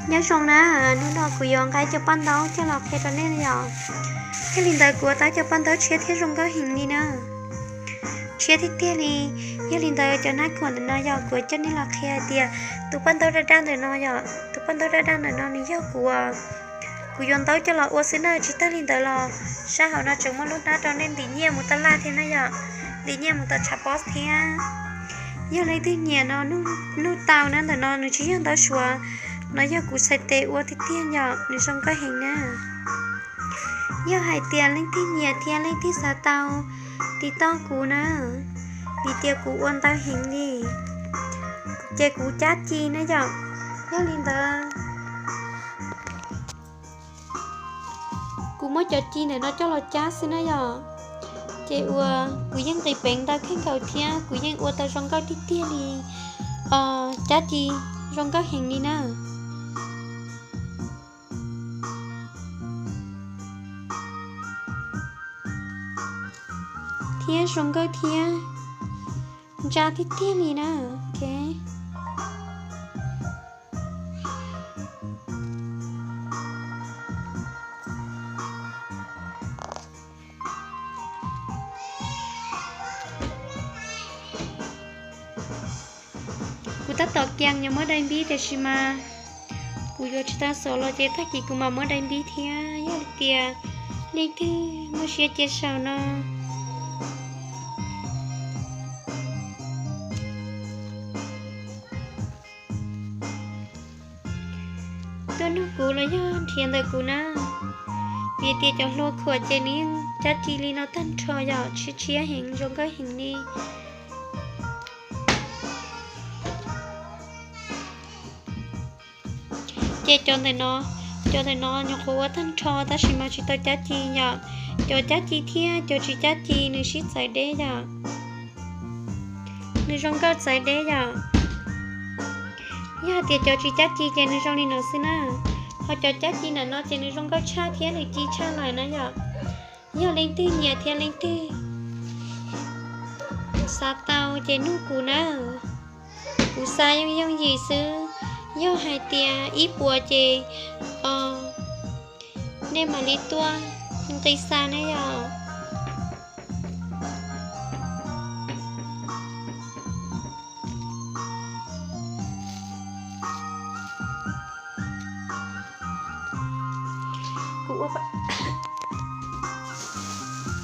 Nyob zoo na, hnub no kuv yuav nqa cov paj ntaub coj los qhia rau nej yom. Yog li ntawd kuv ua tau cov paj ntaub tshiab thiab zoo nkauj heev li na. Tshiab tiag tiag li. Yog li ntawd cov hnab khuam ntawm no yog kuv coj nej los qhia hais tias tus paj ntaub daj daj ntawm no yom, tus paj ntaub daj daj ntawm no nws yog kuv, kuv yuav ntaub coj los ua xwb na, tsis tag li ntawd los sab hauv no tseem muaj lub hnab rau nej ntim nyiaj mus taj laj thiab na yom, ntim nyiaj mus tom tshav pob thiab. Yog leej twg nyiam no, nug tau na, ntawm no nws tsis yog ntaub suav, no yog kuv txhais tes ua tiag tiag yom, nws zoo nkauj heev na. Yog hais tias leej twg nyiam thiab leej twg xav tau, tiv tauj kuv na, vim tias kuv ua ntau heev li, ces kuv cab ci na yom. Yog li ntawd kuv muab cov ci ntawm no coj los cab xwb na yom. Ces uas kuv yeej nqis peev ntau kawg nkaus thiab kuv yeej ua tau zoo nkauj tiag tiag li, cab ci zoo nkauj heev li na. Thiab zoo nkauj thiab ntsa tiag tiag li na. Kuv tab tom kias yuav muab dai npib tiam sis mas kuv yuav tsis tau xov los ces tag kis kuv mam muab dai npib thiab. Yog tias leej twg muaj siab cia saum no, tuaj nug kuv los yog nrhiav ntawm kuv na. Vim tias cov hlua khuam ces nws yeej cab ci li no tag nrho yom, tshiab tshiab heev zoo nkauj heev li. Ces cov ntawm no, cov ntawm no nyuam qhuav ua tag nrho tab sis mas tsis tau cab ci yom. Cov cab ci thiab cov tsis cab ci nws sib txawv deb yom. Nws zoo nkauj txawv deb yom. Yog hais tias cov tsis cab ci ces nws zoo li no xwb na. Ho cov cab ci ntawm no ces nws zoo nkauj tshaj thiab nws ci tshaj lawm na yom. Yog leej twg nyiam thiab leej twg xav tau ces nug kuv na. Kuv xa yooj yooj yim xwb. Yog hais tias ib puas ces nej mam li tuaj nqi xa ne yom.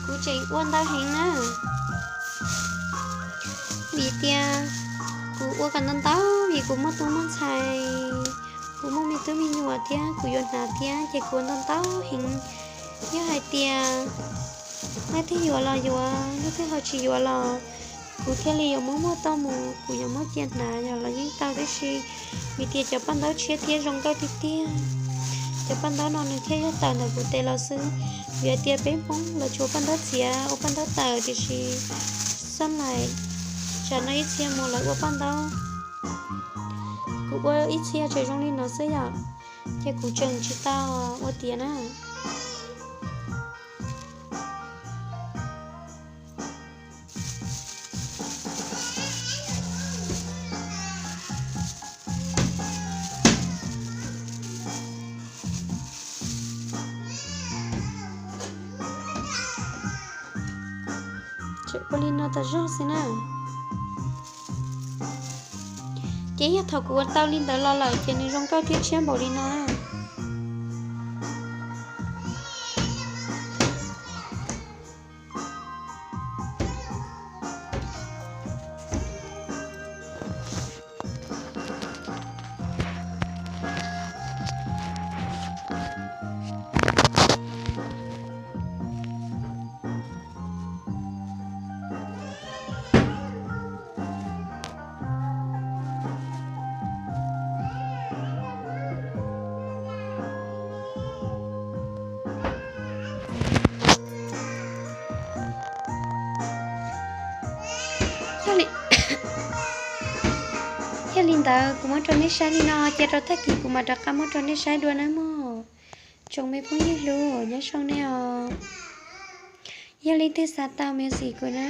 Kuv tseem ua ntau heev na, vim tias kuv ua kom ntau ntau vim kuv muaj tub muaj ntxhais, kuv muaj me tub me nyuam thiab kuv yuav hnav thiab ces kuv ua ntau ntau heev. Yog hais tias leej twg yuav los yuav, leej twg ho tsis yuav los kuv thiaj li yuav muab muag tau mus, kuv yuav muab cia hnav yog los yeej tau tib si, vim tias cov paj ntaub tshiab thiab zoo nkauj tiag tiag. Cov paj ntaub no nws thiaj yog tawm ntawm kuv tes los xwb. Vim tias peb Hmoob lawv tsuas paj ntaub txiav ua paj ntaub tawm tiam sis xab laim tsam no ib txhia mus lawv ua paj ntaub. Kuv ua ib txhia tseem zoo li no xwb yom, ces kuv tseem tsis tau ua tiav na. Tseem ua li no tas zog xwb na. Ces yog thaum kuv ua tau li ntawd los lawm ces nws zoo nkauj thiab tshiab npaum li no. Yog li ntawd kuv muab rau nej saib li no, cia rau tag kis kuv mam rov qab muab rau nej saib dua nawb mog. Tsoom me phooj ywg hlub, nyob zoo nej os. Yog leej twg xav tau me xim kuv na,